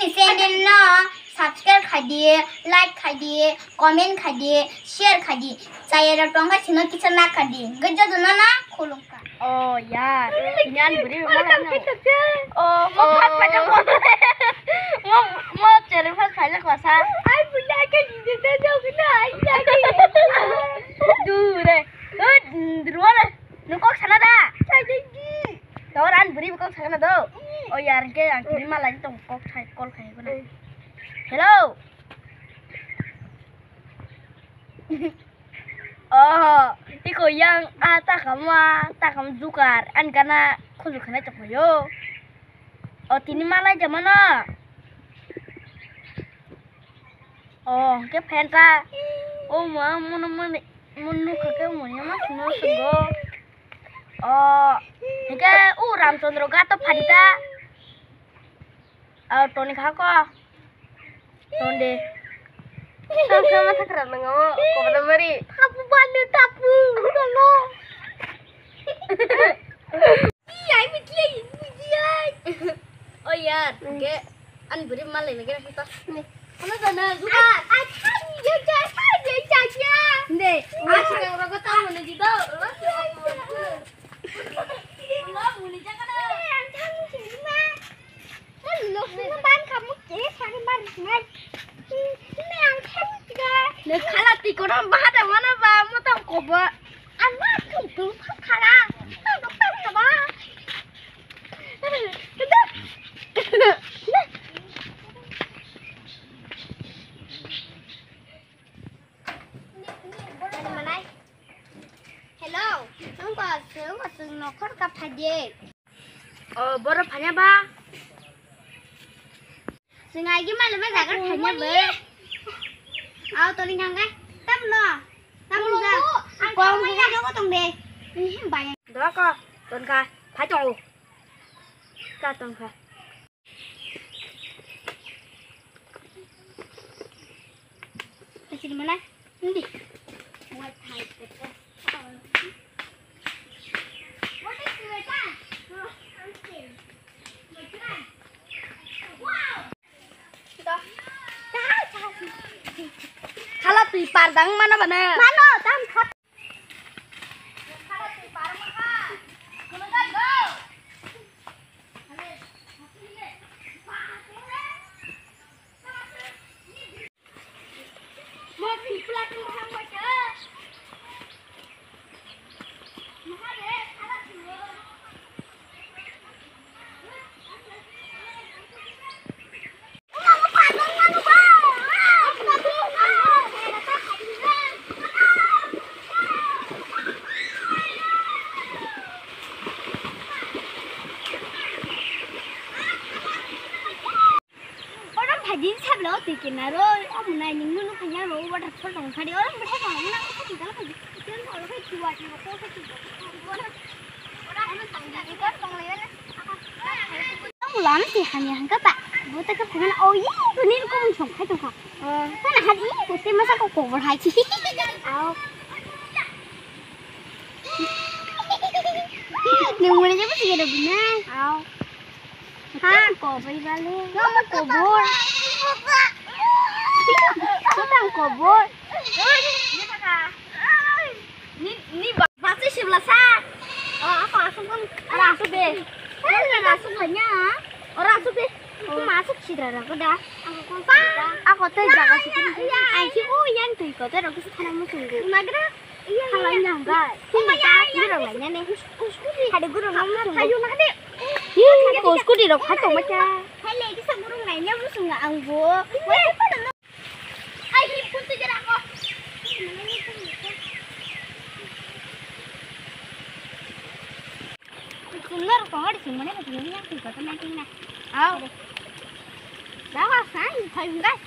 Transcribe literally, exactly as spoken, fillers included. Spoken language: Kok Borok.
Channel no subscribe khai di, like khai di, comment khai di, share khai di. Chaya rok tongkha sino kisa na khai di. Gajjo dono na khulumkha. Oh yar, nyan buri mana na. Oh, mo phat phat mo. Mo mo chere phat phat la kwasa. Ai bunda ke di de de de na ai ya ke. Du re. Oi, ruwa na. Nung kok sana da. Sai de di. Tawar an buri kok sana do. Oh yar ke ang kiri malai tong kok sai call khai ko na. Hello. Oh, iko yang ah takam wa takam jukar an kana khunju khana chok yo. Oh, tini malai jamano. Oh, ke phenta. Oh, ma mono mone monu kake mone ma suno sugo. Oh, ke u Ramchandra gato pharita. Oh, toni kha ko. Tonde. Tong sama sakra nang o. Ko bada mari. Tapu banu tapu. Tolo. Iya, ini dia, ini dia. Oh yar, ke an buri malai lagi na kita. Ano sana juga. Ai, ai, ya, ya, ya, ya, ya. Nde, ah, sekarang aku tahu nih gitu. Lo muni jaga dah. Lokno ban khamu ke sari mar nai. Ni ang khamu tiga. Ne khala ti kono bahada mana ba mo tang kobo. Ang ma tum tum khala. Tang tum khala ba. Hello, nung ko, nung ko, nung nokhor ka phaje. Oh, boro phanya ba? Sing ai gi male ba jaga phanya ba. Au to ling hang kai. Tam no. Tam no. Kong ga jogo tong de. Ni him ba. Do ko, ton ka. Phai tong. Ka ton ka. Asik mana? Hindi. Khala twi pardang mano bana. Mano, tam khat. Orang bhajin sabla o twi kinaro, o munai ning nunu khanya ro waterfall tong khadi, orang bhajin tong na ko twi kala khadi, twi kala khadi, twi kala khadi. Mulana si hanya hangka pa. Bota ka phungan o yi ko ni ko mun song khai tong kha. Kana hadi ko te masa ko ko bor hai chi. Au. Ni mule je busi gero bina. Au. Ha ko bai bale. Ko mo ko bor. Ko tang ko bor. Ni, ni ba, ba se sibla sa. Oh, ako asuk kan. Ara asuk be. Ara asuk banya. Ara asuk be. Masuk sidra ra ko da. Ako te jaga si. Ai si o yang tui ko te ro kisi thana mo sunggu. Magra. Iya, iya. Khala nyang ga. Iya, iya. Guru lai ne. Hade guru lai ne. Ayo na de. Ih, ko scooty ro khato ma cha. Hai le kisa guru lai ne mo sunga ang bo. Weh, pa na. Ai, hi pun tu jera ko. Sunnar ko hari sumane ko yang tu ko na ting na. Au. Dawa sai, hai, guys.